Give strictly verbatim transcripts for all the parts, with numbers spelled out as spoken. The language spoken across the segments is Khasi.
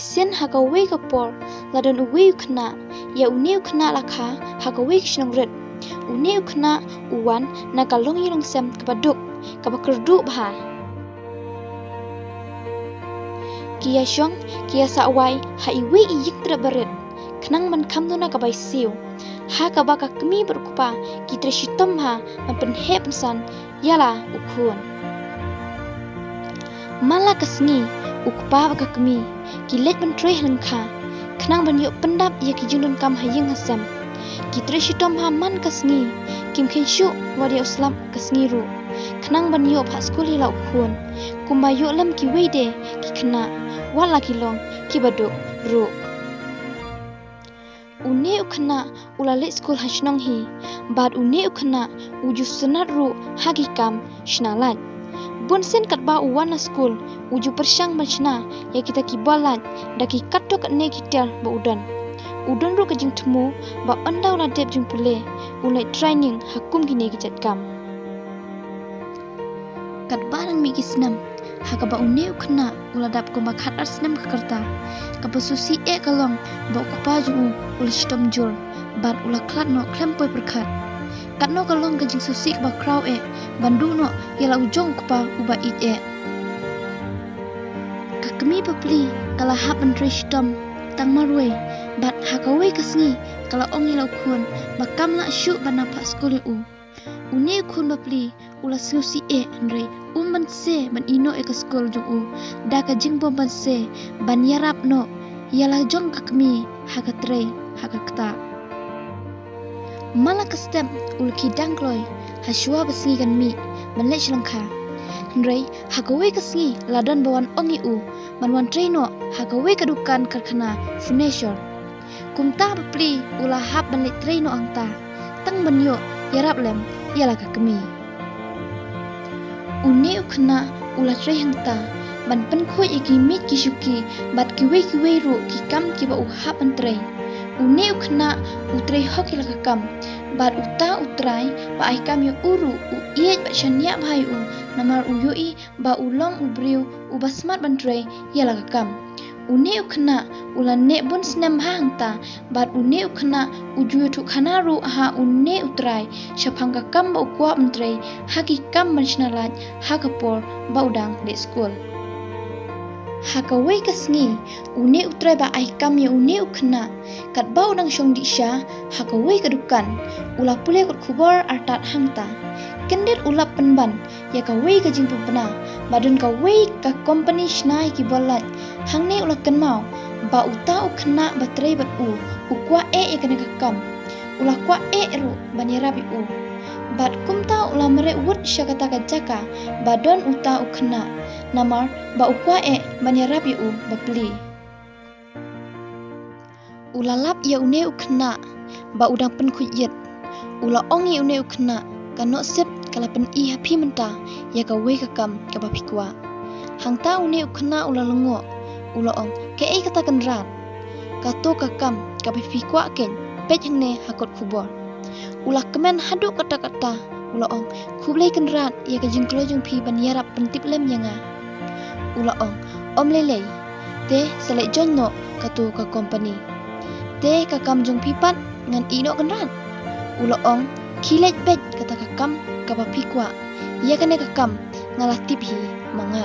Sien ha kawei ka por, la don uwei u khynnah, ïa une u khynnah la kha ha kawei ka shnong rit. Une u khynnah u wan na ka longïing longsem kaba duk, kaba kyrduh bha. Ki ïa shong, ki ïa sah wai ha iwei i ïing trep barit, khnang ban kham duna ka bai siew. Ha kaba ka kmie bad u kpa ki trei shitom bha ban pynheh pynsan ïa la u khun. Man la ka sngi, u kpa bad ka kmie ki leit ban trei ha lyngkha, khnang ban ïoh pyndap ïa ki jingdonkam ha ïing ha sem. Ki trei shitom bha man ka sngi, kim kheiñ shuh wat ïa u slap ka sngi ruh, khnang ban ïoh phah skul ïa la u khun, kumba ïoh lem kiwei de ki khynnah, wat la ki long kiba duk ruh. Une u khynnah u la leit skul ha shnong hi, bad une u khynnah u ju sngewtynnat ruh ha ki kam shna lait. Bun sien katba u wan na skul, u ju pyrshang ban shna ïa kita ki bor lait da ki katto katne ki tiar ba u don. U don ruh ka jingthmu ba ynda u la dep jingpule, un leit training ha kum kine ki jait kam. Katba dang mih ki snem, ha kaba une u khynnah u la dap kumba khatar snem ka rta, kaba sngewsih eh ka long ba u kpa jong u u la shitom jur, bad u la khlad noh khlem poi pyrkhat. Katno ka long ka jingsngewsih kaba khraw eh ban duh noh ïa la u jong u kpa uba ïeit eh. Ka kmie bapli ka la hap ban trei shitom tang marwei, bad ha kawei ka sngi ka la ong ïa la u khun ba kam lah shuh ban nang phah skul ïa u. Une u khun bapli u la sngewsih eh, hynrei um banse ban ïeh noh ïa ka skul jong u da ka jingbym banse ban ïarap noh ïa la jong ka kmie ha ka trei ha ka ktah. Man la ka step u la khie dang kloi ha shuwa ba sngi kan mih ban leit sha lyngkha. Hynrei ha kawei ka sngi la don ba wan ong ïa u ban wan trei noh ha kawei ka dukan karkhana furniture. Kumta bapli u la hap ban leit trei noh hangta, tang ban ïoh ïarap lem ïa la ka kmie. Une u khynnah u la trei hangta ban pynkhuid ïa ki miej ki shuki bad kiwei kiwei ruh ki kam kiba u hap ban trei. Une u khynnah u trei hok ïa la ka kam, bad uta u trai ba ai kam ïa u ruh u ïeit bad shaniah bha ïa u, namar u ïohi ba u long u briew uba smat ban trei ïa la ka kam. Une u khynnah u la neh bun snem bha hangta, bad une u khynnah u ju ïathuh khana ruh ha une u trai shaphang ka kam ba u kwah ban trei ha ki kam ban shna lait ha ka por ba u dang leit skul. Ha kawei ka sngi, une u trai ba ai kam ïa une u khynnah, katba u dang shong dih sha ha kawei ka dukan, u la pule kot khubor artat hangta. Kyndit u la pynban ïa kawei ka jingpynbna ba don kawei ka kompani shna ïa ki bor lait. Hangne u la kynmaw ba uta u khynnah ba trei bad u, u kwah eh ïa kane ka kam. U la kwah eh ruh ban ïarap ïa u. Bad kumta u la mareh wut sha kata ka jaka ba don uta u khynnah, namar ba u kwah eh ban ïarap ïa u bapli. U la lap ïa une u khynnah ba u dang pynkhuid ïit. U la ong ïa une u khynnah, ka Nohsip ka la pyni ha phi mynta ïa kawei ka kam kaba phi kwah. Hangta une u khynnah u la lyngngoh, u la ong, kaei kata Kynrad? Kato ka kam kaba phi kwah keiñ, peit hangne ha kot khubor. U la kmen haduh katta katta, u la ong, khublei Kynrad ïa ka jingkloi jong phi ban ïarap pyntip lem ïa nga. U la ong, ym lei lei, te sa leit join noh kato ka kompani. Te ka kam jong phi pat ngan ïeh noh Kynrad? U la ong, khie leit beit kata ka kam kaba phi kwah. Ïa kane ka kam nga la tip hi ma nga.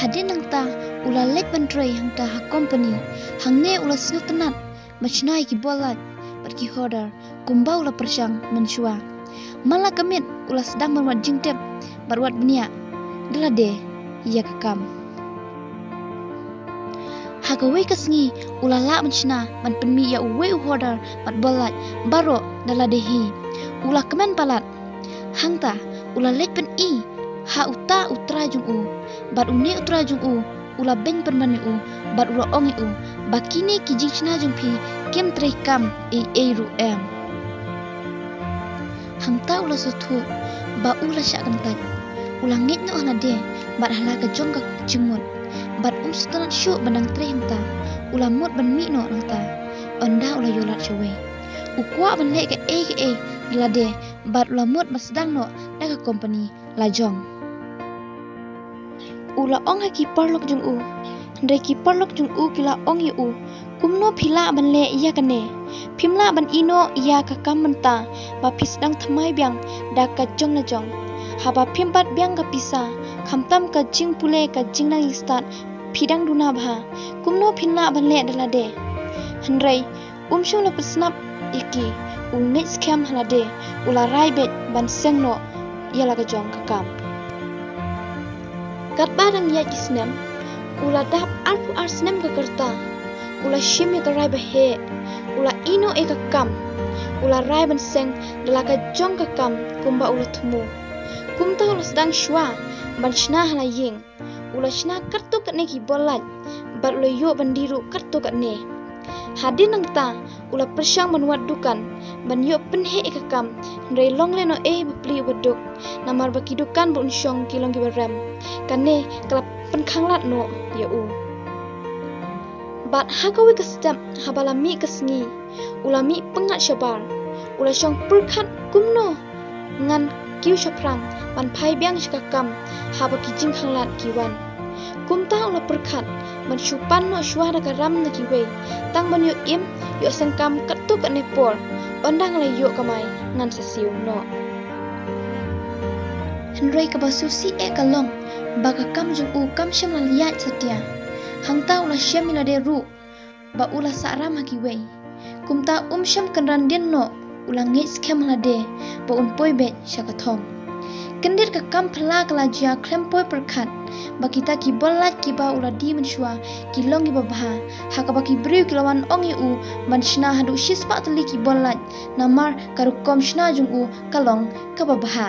Hadien nangta u la leit ban trei hangta ha kompani. Hangne u la sngewtynnat ban shna ïa ki bor lait bad ki holder kumba u la pyrshang mynshuwa. Man la ka miet u la sdang ban wad jingtip bad wad bniah da lade ïa ka kam. Ha kawei ka sngi u la lah ban shna ban pynmih ïa uwei u holder bad bor lait baroh da lade hi. U la kmen palat. Hangta u la leit pyni ha uta u trai jong u, bad une u trai jong u u la beiñ pynban ïa u bad u la ong ïa u ba kine ki jingshna jong phi kim trei kam ei ei ruh em. Hangta u la sngewthuh ba u la shah kyntait. U la ngeit noh ha lade bad ha la ka jong ka jingmut, bad um sngewtynnat shuh ban nang trei hangta. U la mut ban mih noh nangta ynda u la ïoh lad shawei. U kwah ban leh kaei kaei da lade bad u la mut ban sdang noh da ka kompani lajong. U la ong ha ki paralok jong u. Hynrei ki paralok jong u ki la ong ïa u, kumno phi lah ban leh ïa kane? Phim lah ban ïehnoh ïa ka kam mynta ba phi sdang thymmai biang da ka jong la jong. Haba phim bat biang ka pisa, khamtam ka jingpule ka jingnang jingstad, phi dang duna bha. Kumno phin lah ban leh da lade? Hynrei um shym la pynsnap ïa ki, u ngeit skhem ha lade, u la rai beit ban seng noh ïa la ka jong ka kam. Katba dang ïaid ki snem, u la dap arphew ar snem ka rta, u la shim ïa ka rai ba heh, u la ïehnoh ïa ka kam, u la rai ban seng da la ka jong ka kam kumba u la thmu. Kumta u la sdang shuwa ban shna ha la ïing. U la shna katto katne ki bor lait, bad u la ïoh ban die ruh katto katne. Hadien nangta, u la pyrshang ban wad dukan, ban ïoh pynheh ïa ka kam, hynrei long lehnohei ba pli uba duk, namar ba ki dukan ba un shong ki long kiba rem. Kane ka la pynkhanglad noh ïa u. Bad ha kawei ka step, haba la mih ka sngi, u la mih pyngngad shabar, u la shong pyrkhat kumno ngan kiew shaphrang ban phai biang sha ka kam haba ki jingkhanglad ki wan. Kumta u la pyrkhat ban shu pan noh shuwa da ka ram na kiwei, tang ban ïoh im, ïoh seng kam katto katne por, ynda nga la ïoh kamai ngan sa siew noh. Hynrei kaba sngewsih eh ka long ba ka kam jong u kam shym la ïaid satia. Hangta u la shem ïa lade ruh ba u la sah ram ha kiwei. Kumta um shym kynran dien noh, u la ngeit skhem ha lade ba un poi beit sha ka thong. Kyndit ka kam phylla ka la jia khlem poi pyrkhat ba kita ki bor lait kiba u la die mynshuwa ki long kiba bha, ha kaba ki briew ki la wan ong ïa u ban shna haduh shispah tylli ki bor lait, namar ka rukom shna jong u ka long kaba bha.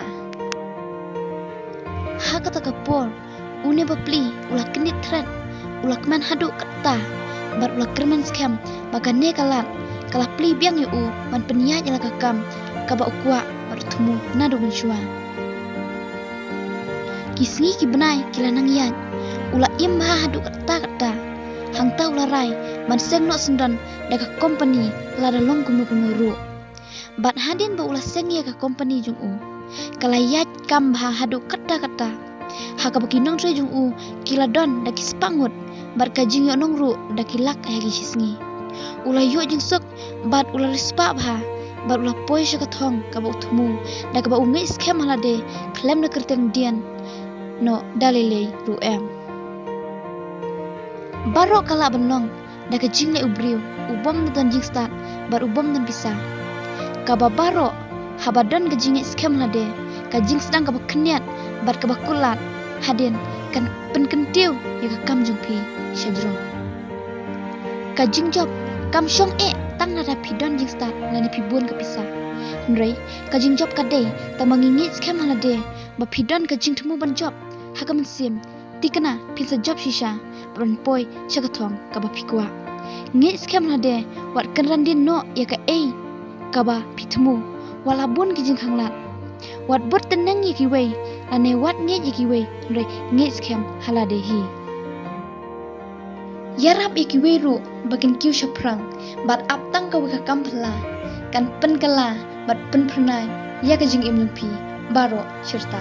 Ha kata ka por, une ba pli u la kyndit thret, u la kmen haduh katta, bad u la kyrmen skhem ba kane ka lad ka la plie biang ïa u ban pynïaid ïa la ka kam kaba u kwah bad u thmu naduh mynshuwa. Ki sngi ki bnai ki la nang ïaid, u la im bha haduh katta katta. Hangta u la rai ban seng noh syndon da ka kompani lada long kumno kumno ruh. Bad hadien ba u la seng ïa ka kompani jong u, ka la ïaid kam bha haduh katta katta, ha kaba ki nongtrei jong u ki la don da ki spah ngut, bad ka jingïohnong ruh da ki lak ha ki shi sngi. U la ïoh jingsuk bad u la riewspah bha, bad u la poi sha ka thong kaba u thmu, da kaba u ngeit skhem ha lade, khlem da kyrteng dien noh da lei lei ruh em. Baroh ka lah ban long da ka jingleh u briew ubym don jingstad bad ubym don pisa. Kaba baroh, haba don ka jingngeit skhem ha lade, ka jingsdang kaba khyndiat bad kaba kular, hadien kan pynkyntiew ïa ka kam jong phi sha jrong. Ka jingjop kam shong eh tang lada phi don jingstad lane phi bun ka pisa. Hynrei ka jingjop ka dei tang ba ngi ngeit skhem ha lade ba phi don ka jingthmu ban jop ha ka mynsiem. Thikna phin sa jop shisha bad poi sha ka thong kaba phi kwah. Ngeit skhem ha lade, wat kynran dien noh ïa kaei kaba phi thmu, wat la bun ki jingkhanglad. Wat bud tneng ïa kiwei, lane wat ngeit ïa kiwei, hynrei ngeit skhem ha lade hi. Ïarap ïa kiwei ruh ba kin kiew shaphrang, bad ap tang kawei ka kam phylla kan pynkylla bad pynphyrnai ïa ka jingim jong phi baroh shirta.